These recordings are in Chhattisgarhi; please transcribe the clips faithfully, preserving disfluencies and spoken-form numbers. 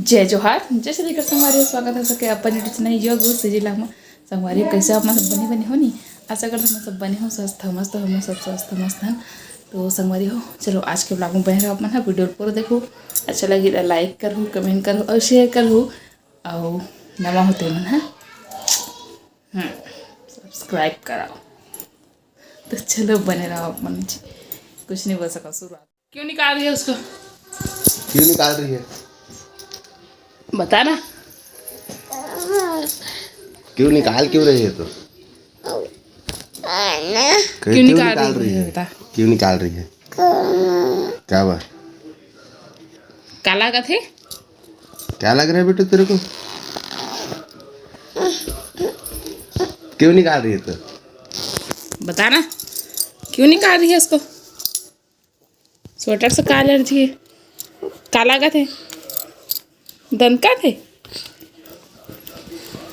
जय जोहार, जय छत्तीसगढ़ संगवारी हो, स्वागत हे सबके अपन YouTube चैनल यो गो सीजी लाग म। संगवारी हो, कइसे आप मन सब बने बने हो नी? आशा करत हन सब बने हो, स्वस्थ हो, मस्त हो, सब स्वस्थ हो, मस्त हन। तो संगवारी हो, चलो आज के vlog म बने रहो आप मन ह, video ल पूरा देखो, अच्छा लगी त like करहु, comment करहु और share करहु, और नवा हो ते मन ह, हम्म, subscribe कराओ। तो चलो बने रहो आप मन जी, कुछ नहीं बोल सका, शुरुआत। क्यों निकाल रही है उसको? क्यों निकाल रही है? बता ना। क्यों निकाल क्यों रही है तू? क्यों क्यों निकाल निकाल रही रही है? है? बता। क्यों निकाल रही है? क्या बात? काला का थे? क्या लग रहा है बेटा तेरे को? क्यों निकाल रही है तू? बता ना, क्यों निकाल रही है उसको? स्वेटर से का allergy है? का लागत है? दनका थे?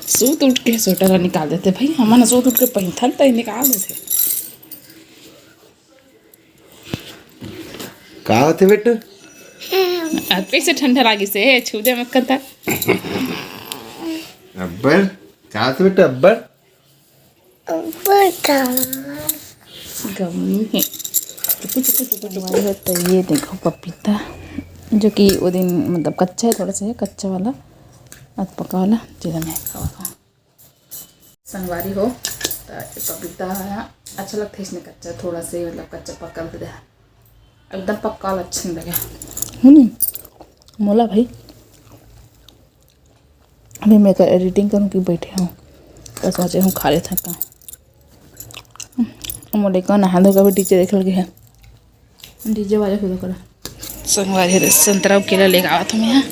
सूत उठ के स्वेटर ला निकाल देते भाई, हमन सूत उठ के पहिनथन त निकाल देते। का होथे बेटा? अतके से ठंडा लागिस हे, छू दे मत करता। अब्बर, का होथे बेटा अब्बर? अब्बर का? गम्मी हे। चुप, चुप, चुप, चुप। हमारे घर तो ये देखो पपीता, जो कि वो दिन मतलब कच्चा है, थोड़ा सा है कच्चा वाला, अब पका वाला, जेला मैं खावा खाऊं। संगवारी हो, त ये पपीता ह अच्छा लगथे इसने कच्चा, थोड़ा से मतलब कच्चा पकल के दे, एकदम पक्का वाला अच्छा नहीं लगे। हम्म, मोला भाई, अभी मैं एकर editing करूँ कि बैठे हूँ, त सोचे हूँ खा लेथन का। मोर लइका नहा धो के अभी DJ देखे लगे हे, DJ वाले को करा। संगवारी हो, संतरा अउ केला लेके आवत हूँ मैं यहाँ।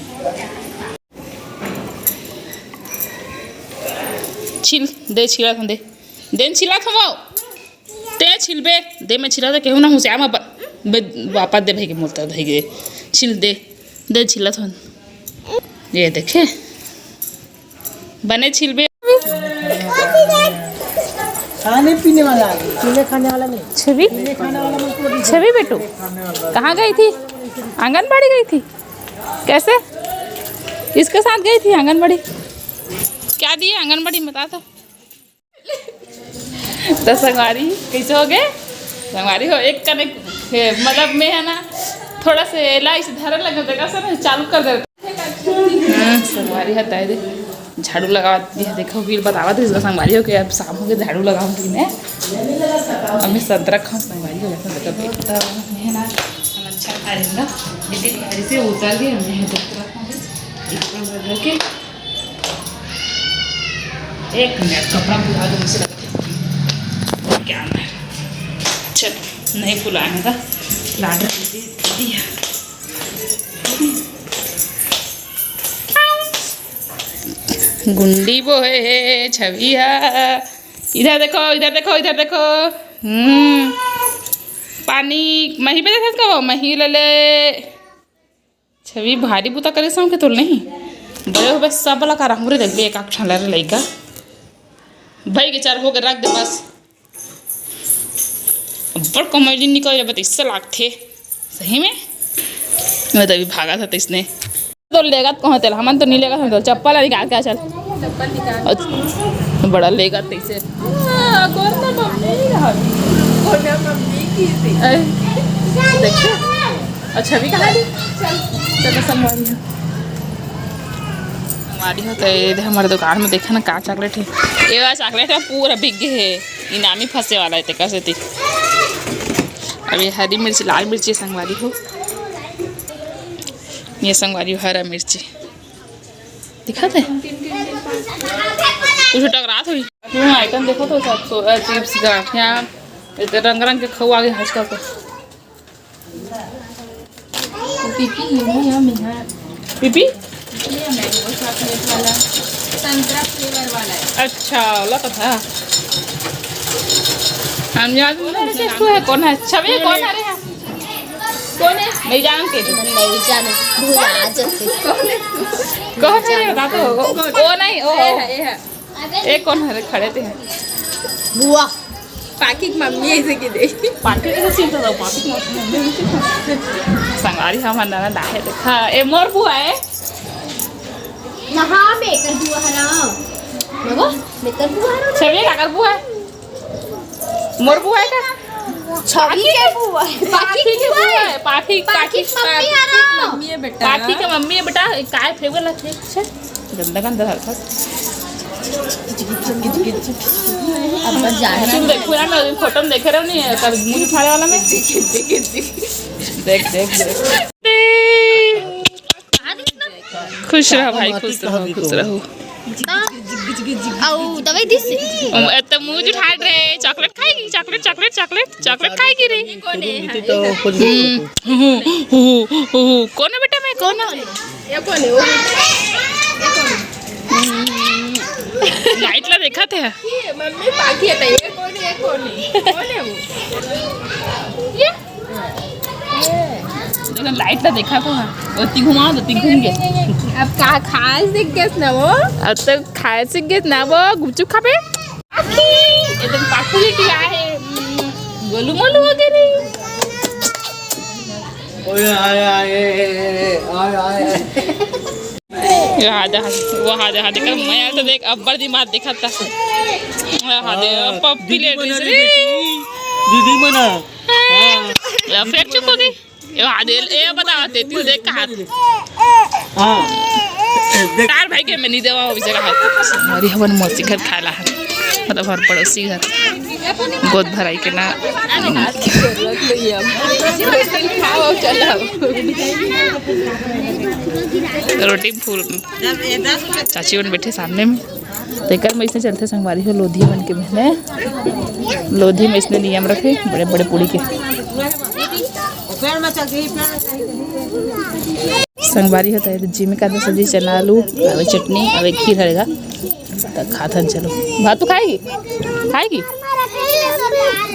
छिल, दे छिला थन दे। दे न छिला थन वो। ते छिलबे, दे मैं छिला तो केहू ना हूँ, श्याम अपन। बे, वापस दे भाई के मोलता भाई के। छिल दे, दे छिला थन। ये देखे। बने छिलबे। खाने पीने वाला आ गया, अकेले खाने वाला नहीं। छवि, अकेले खाने वाला मत बोलिए। छवि बेटू, कहाँ गई थी? आंगनबाड़ी गई थी। कैसे? इसके साथ गई थी आंगनबाड़ी। क्या दिए आंगनबाड़ी में, बता तो। तो संगवारी कैसे हो गए? संगवारी हो, एक कने, मतलब मैं है ना, थोड़ा से एला इसे धरे लगे, देखा से ना, चालू कर दे। हाँ, संगवारी ह ताई दे झाड़ू लगावत हे, देखो, बिल बतावत हे इसका संगवारी हो के अब शाम हो के झाड़ू लगाऊंगी मैं। अब मैं संतरा खाऊं संगवारी हो, देखो, देखो, देखो, मैं ना, हम अच्छा खा लेंगे, इसी गाड़ी से उतर के मैं संतरा खाऊंगी, इतना भर के। एक मिनट, कपड़ा फुला दो, मुझे लगता है क्या है। चल, नहीं फुलाने का, लाडो दीदी, दीदी है। गुंडी बोहे हे छवि हा। इधर देखो, इधर देखो, इधर देखो। हम्म, पानी मही बेचत हस का वो? मही ले ले। छवि भारी बुता करे सौं के तोल नहीं। बड़े हो बस सब ला का रहूं रे, देख बे एक आख ठन ला रे लइका। भाई के चार हो के रख दे बस। अब्बड़ कमैली निकल जाबे त इससे लागथे। सही में? मैं तो अभी भागा था त इसने। तो लेगत कहो तेल, हमन तो नहीं लेगत, हम तो चप्पल निकाल के चल। चप्पल निकाल। अच्छा, बड़ा लेगत तैसे। हाँ, गोरना मम्मी रहा। गोरना मम्मी की थी। अरे, देखो। अच्छा, भी कहा दी? चल। चलो, संगवारी हो। संगवारी हो, तो ये दे हमारे दुकान में देखा ना का चॉकलेट है। ये वाला चॉकलेट है, पूरा बिक गए है। इनामी फंसे वाला है, तेकर सेती। अब ये हरी मिर्ची, लाल मिर्ची संगवारी हो। ये संगवारी हो, हरा मिर्ची। दिखा दे। कुछ टकरात हुई। आइटम देखो तो सब सो-, अ, चिप्स, गाठिया, ये तो रंग रंग के खवा आगे आजकल तो। पीपी, ये नहीं है, मैं है। पीपी? ये मैंगो चॉकलेट वाला, संतरा फ्लेवर वाला है। अच्छा, वाला तो था। हम याद नहीं, कौन है? छवि, कौन है रे? कौन है? नहीं जानते। नहीं जाने, भुला जाते। कौन है? कौन है? ये बता तो। ओ, ओ नहीं, ओ, ये ओ। है, ये है। ए, कौन हरे खड़े ते हैं? बुआ। पाकिट मम्मी ऐसे की दे। पाकिट के सीन तो दो, पाकिट मम्मी। संगवारी हमर ननद आहे, देखा। ए, मोर बुआ है। कर बुआ हराओ। बाबा, मैं कर बुआ हराओ। छवि काकर बुआ है? मोर बुआ है का? छवि के बुआ है। पाखी के बुआ है। पाखी, पाखी, पाखी मम्मी हराओ। मम्मी है बेटा। पाखी के मम्मी है बेटा। काय फेंक वाला फेंक छे? गंदा गंदा हरकत। अब बस जाना। तुम देखो ना, मैं फोटो में देखे रहो नहीं है, तब मुंह उठाने वाला में। देख, देख, देख। खुश रहो भाई, खुश रहो, खुश रहो। अउ दवाई दिस। अम, ए त मुंह उठा रहे, चॉकलेट खाएगी, चॉकलेट, चॉकलेट, चॉकलेट, चॉकलेट खाएगी रे। तो कुछ हम्म, हम्म, हम्म, हम्म, कौन है बेटा, मैं कौन है? ये कौन है? वो कौन है? लाइट ला देखा थे। ये मम्मी पाखी है, ये कौन है? ये कौन है? कौन है वो? ये? देखो, लाइट ला देखा को है। वो ती घुमाओ, तो ती घूम गए। अब का खास दिख गया ना वो? अब तो खास दिख गया ना वो, गुपचुप खाबे? एकदम पाखी बिटिया है। गोलू मोलू हो गए रे। ओए, आए, आए, आए, आए, आए। ये हादे, हादे, वो हादे, हादे कर, मैं यार तो देख, अब्बर दिमाग देखा था। हादे, हाँ, पप्पी दीदी ले बना रही रे। दीदी बना। हाँ। या फिर चुप हो गई। ये हादे, ये बताओ, ते तू देख कहा। हाँ। देख। तार भाई के मैं नहीं देवा, वो बेचारा हाथ। हमारी हवन मौसी घर खाला है, मतलब हर पड़ोसी घर। गोद भराई के ना। रोटी फूल चाची मन बैठे सामने में। तेकर में इसने चलते संगवारी हो लोधी मन के महीने। लोधी में इसने नियम रखे बड़े बड़े पूड़ी के। संगवारी होता है तो जिमी का तो सब्जी, चना, आलू, अवे चटनी, अवे खीर हरेगा। तो खाथन चलो। भात तो खाएगी? खाएगी?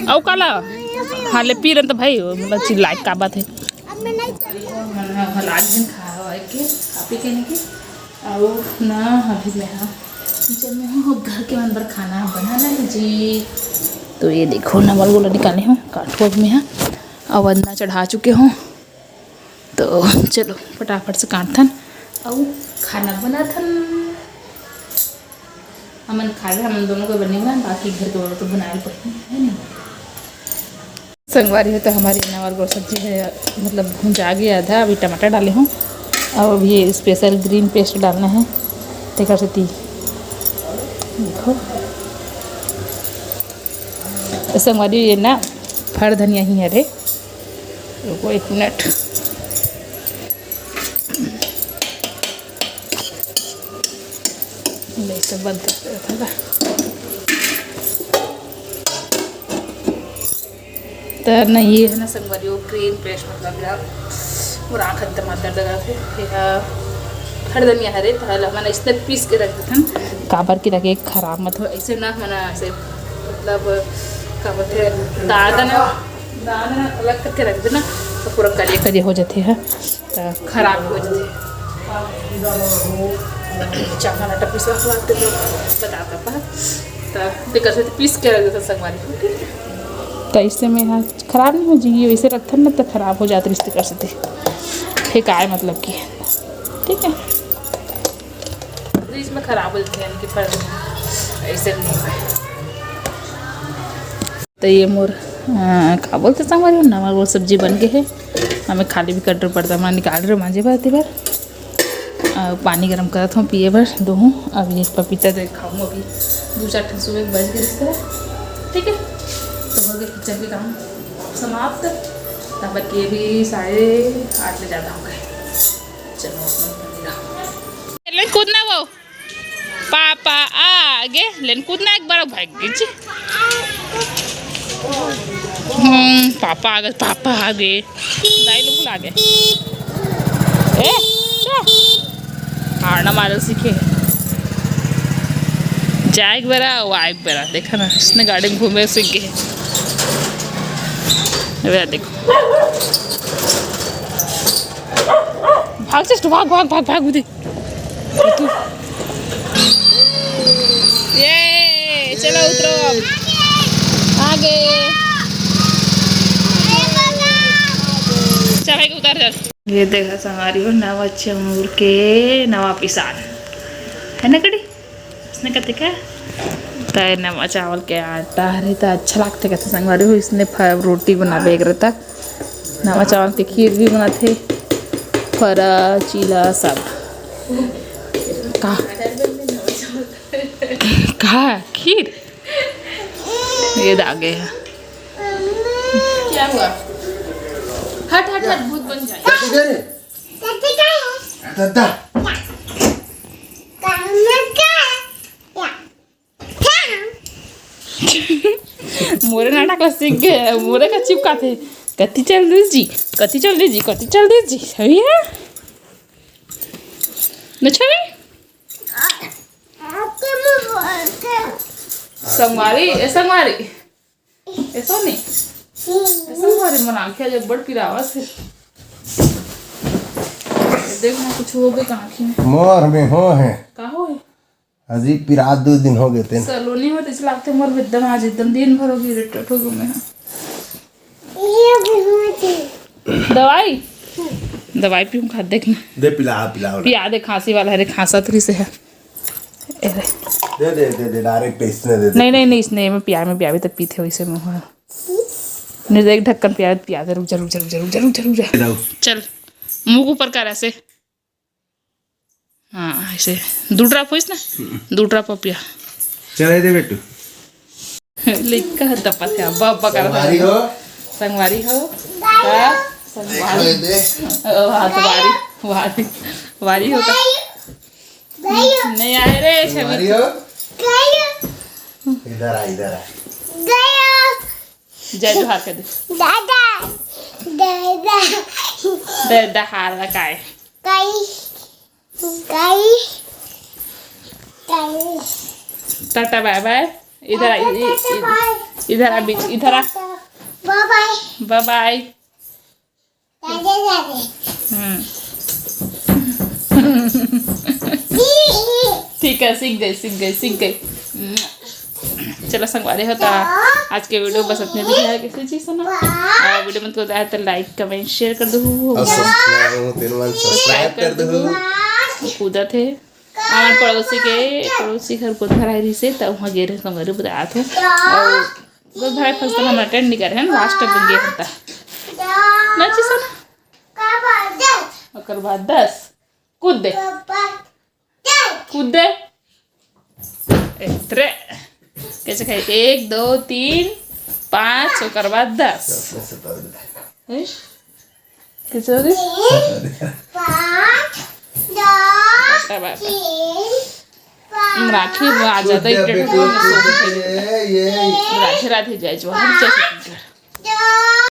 औ काला? हाँ, ले पी रहे तो भाई, मतलब चिल्लाए का बात है। लाज दिन खा के, खा पी के नहीं। अउ ना, अभी मैं, हाँ, किचन में हूँ, घर के मन बर खाना बनाना है जी। तो ये देखो, नवल गोला निकाले हूँ, काटू अब मैं, हाँ, अउ अंदना चढ़ा चुके हूँ। तो चलो, फटाफट से काटथन अउ खाना बनाथन। हमन खाबे, हमन दोनों को बने हुए हैं, बाकी घर के वालों तो बनाए पड़ही, है ना? संगवारी हो तो हमारी नवल गोल सब्जी है, मतलब भुंजा गया आधा। अभी टमाटर डाले हूँ और अभी ये स्पेशल ग्रीन पेस्ट डालना है, तेकर सेती देखो। तो संगवारी ये ना फर धनिया ही है रे, रुको एक मिनट। ले, सब बंद कर दे थोड़ा। तो नहीं, ये है ना संगवारी, वो ग्रीन पेस्ट, मतलब यार, पूरा आँख एकदम दर्द लगा थे। ये हर धनिया हरे, तो हल हमन इसने पीस के रख देथन, काबर की ताकि खराब मत हो। ऐसे ना, हमन ऐसे, मतलब, का बोलथे, दाना, दाना अलग करके रख देना, तो पूरा करिया करिया हो जाते हैं। त खराब हो जथे। चावल आटा पीसवा के लागथे तो बता पापा। त तेकर से पीस के रख देथन संगवारी हो, ठीक है? त इससे में हाँ खराब नहीं हो जाएगी, वैसे रखथन ना तो खराब हो जात रिश्ते कर सकते। फेंकाए मतलब कि, ठीक है? फ्रिज में खराब हो जाते हैं इनके फल, ऐसे नहीं। तो ये मोर, अ, का बोलते संगवारी हो, नवा वो सब्जी बन गए है। हमें खाली भी कटोर पड़ता, मैं निकाल रहे मांजे बर, एती बर। अ, पानी गरम करत हूँ पिए बर, दो हूँ। अब ये पपीता दे खाऊँ अभी, दो चार ठन सुबह बज गए इस तरह, ठीक है। तो हो गए किचन के काम समाप्त। तब के भी साढ़े आठ ले ज़्यादा हो गए। चलो, अपना पनीर। ले कूदना वो। पापा आ गे, लेन कूदना एक बार भाग गई जी। हम्म, पापा आ गए, पापा आ गए। दाई लोग आ गए। ए, जा। हार ना मारल सीखे। जाए एक बेरा, वो आए एक बेरा। देखा ना, इसने गाड़ी में घूमे सीख गए। अबे देखो। भाग just, भाग, भाग, भाग, भाग, उधर। ये, चलो उतरो अब। आ गए। चल भाई, उतर, चल। ये देखा संगवारी हो, नवा चमूर के नवा पिसान। है ना कड़ी? उसने कहते क्या? त नवा चावल के आटा हरे त अच्छा लागथे कहथे संगवारी हो। इसने फ-, रोटी बनाबे एक रहता, नवा चावल के खीर भी बनाथे, फरा चीला सब। का? का खीर? ये दागे है। क्या हुआ? हट, हट, हट, भूत बन जाए। दादा। मोरे नाटक ला सीख गए, मोरे का चिपकाथे। कति चल दीदी जी, कति चल दीदी जी, कति चल दीदी जी, है भैया? अच्छा है? संगवारी, ए संगवारी। ए सोनी। ए संगवारी, मन आँखें आज बड़ पिरावत हे। देख ना, कुछ हो गए का आँखी में? मोर में हो है। का हो है? अजी पिरात दो दिन हो गए थे। सलोनी में तो इस लागते मोर एकदम आज एकदम दिन भर हो गई, irritate हो गई मैं। दवाई, दवाई पीऊँ खा, देख ना। दे पिला, पिला, पिला। पिया दे, खांसी वाला है रे, खांसा तो किसे है। ए रे। दे, दे, दे, दे, direct इसने दे दे। नहीं, नहीं, नहीं, इसने में पिया, में पिया भी तो पीते हो इसे मुँह। नहीं, देख ढक्कन पिया, पिया दे, रुक जा, रुक जा, रुक जा, रुक जा, रुक जा, रुक जा। पिलाओ। चल, मुंह के ऊपर कर ऐसे। हाँ, ऐसे। दू drop होइस ना? दू drop पिया। चल, ए दे बेटू। लिखा है दपा थे, अब्बा, अब्बा कर संगवारी हो। संगवारी हो। हाँ, संगवारी। देखो ये दे। ओ, हाँ, तो वारी, वारी, वारी होगा। नहीं आए रे, छवि। संगवारी हो। इधर आ, इधर आ। जय जोहार कर दे। दादा, दादा। दादा हार लगाए। काई, काई, काई। Tata bye bye। इधर आ, इ-, इ-, इधर आ, बीच, इधर आ। Bye bye। Bye bye। दादा, दादा। हम्म। ठीक है, सीख गए, सीख गए, सीख गए। चलो संगवारी हो, तो आज के video बस इतने दिन है। किसी चीज सुना, और video मन को आए तो like, comment, share कर दो। और subscribe हो, तेरे मन subscribe कर दो। कूदा थे हमारे पड़ोसी के, पड़ोसी घर को धराई रही से, तब वहाँ गे रहे संगवारी बताया थे। और वो भाई फंस तो हम attend नहीं कर रहे हैं, last time गे होता। ना जी सुना। ओकर बाद दस। कूद दे। कूद दे। ए, रे। कैसे खाए? एक, दो, तीन, पाँच, ओकर बाद दस। हैं? कैसे हो गए? पाँच, दो, बाबा। तीन, पाँच। राखी में आ जाता है, कूद दे, बेटू, कूद दे, ये, ये। राधे राधे, जय जोहार, जय छत्तीसगढ़।